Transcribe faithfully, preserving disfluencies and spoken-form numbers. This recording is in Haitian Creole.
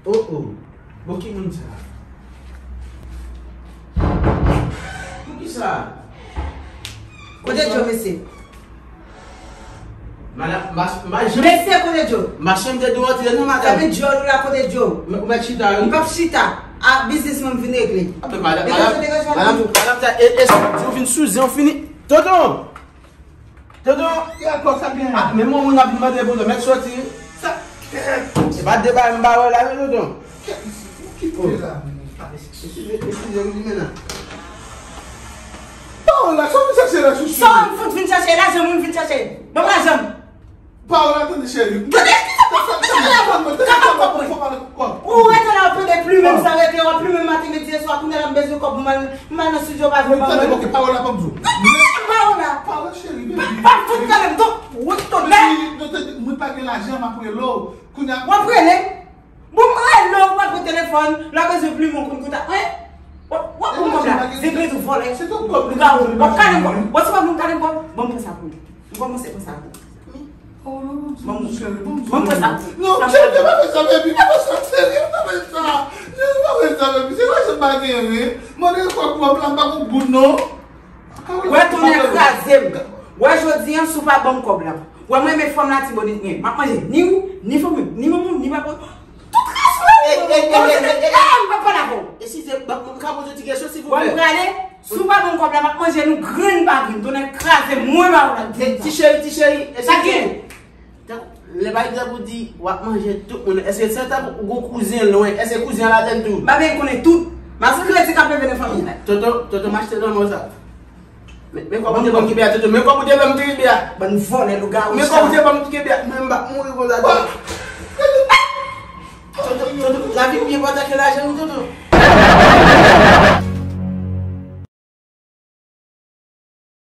Oh, oh. Bon, ki moun sa? Poukisa? Kote Joe, mesye? Madan, ma, ma, Mesye, kote Joe? Machann te dwe antre non, madan. Sa vle di Joe la, kote Joe? Ou mèt chita, wi. M p ap chita. A, biznis mwen m vin regle. Apre, madan, Degaje, madan, degaje, madan, madan, e, e, di w vin sou zen, w fini. Tonton! Tonton! Gad kòk sa gen. Ah, men moun ap mande pou mèt soti. Sa. Se pa deba m ba wè la, non, tonton. Ki kote la? Eskize, eskize, wi, men la. Paola, sa w vin chache la, chouchou? Sa w fout vin chache? Lajan moun vin chache. Ban m lajan m. Paola, tande cheri. Tande, ki sa w fout vin chache la, ban m? Ou rete la, w ap tande plimen m, sa rete, w ap plimen m maten, midi, e swa, kounye a la m bezwen kòb, m al, m al nan estidyo, pa vle ban Tande, mwen. Ok, Paola, pa m di w. Paola. Paola, cheri, baby. Pa fout tande m, tonton. Ou tonton. Baby, non, tande, mwen pa gen lajan, m ap rele w. Kounye a. W ap rele m? Bon, m rele w, w ap pran telefòn, lè w bezwen plimen w konn kontak mwen. W ap, w ap pran kòb la, se grenn ou vòlè. Se tout kòb li Lougawou, vòlè, w ap kale m vòlè. kòb. Bon, se pa pou m kale m kòb, ban m pran sa pou ou. M kòmanse pran sa pou ou. Oh, non, non, Bon, cheri, bon, bon, pran sa pou ou. Non, cheri, pa fè sa, baby, pa fè sa, cheri, pa fè sa. Cheri, pa fè sa, baby. Se lajan m pa genyen, wi. Mande kòb kòb la, m pa gon goud, non. Wè, tonnè kraze m. Wè, jodi a, si w pa ban m kòb la. Wè, mwen, men fanm Latibonit mwen. M ap manje ni ou, ni fanmi, ni manman, ni papa. Tout ras mwen. Ey, ey, ey, ey, ey, ey. Ah, m p ap pale avè w. Eskize, m ka poze ti kesyon, Wè, silvouplè? m prale. Si w pa ban m kòb la, m ap manje nou grenn pa grenn. Tonnè kraze m, mwen pa w la. Ti cheri, ti cheri, Sa gen. Lè pa egzanp ou di w ap manje tout moun, èske se tankou ou gon kouzen lwen, èske kouzen an ladann tou? M pa bezwen konnen tout. Mas kredi k ap leve nan fanmi la. Tonton, tonton, m achte nan mò sa. Men, men kòb ou te ban m kenbe a, tonton, men kòb ou te ban m kenbe a. Bann vòlè lougawou. Men kòb ou te ban m kenbe a, men m pa mouri konsa. Tonton, tonton, lavi byen pa tanke lajan, wi, tonton.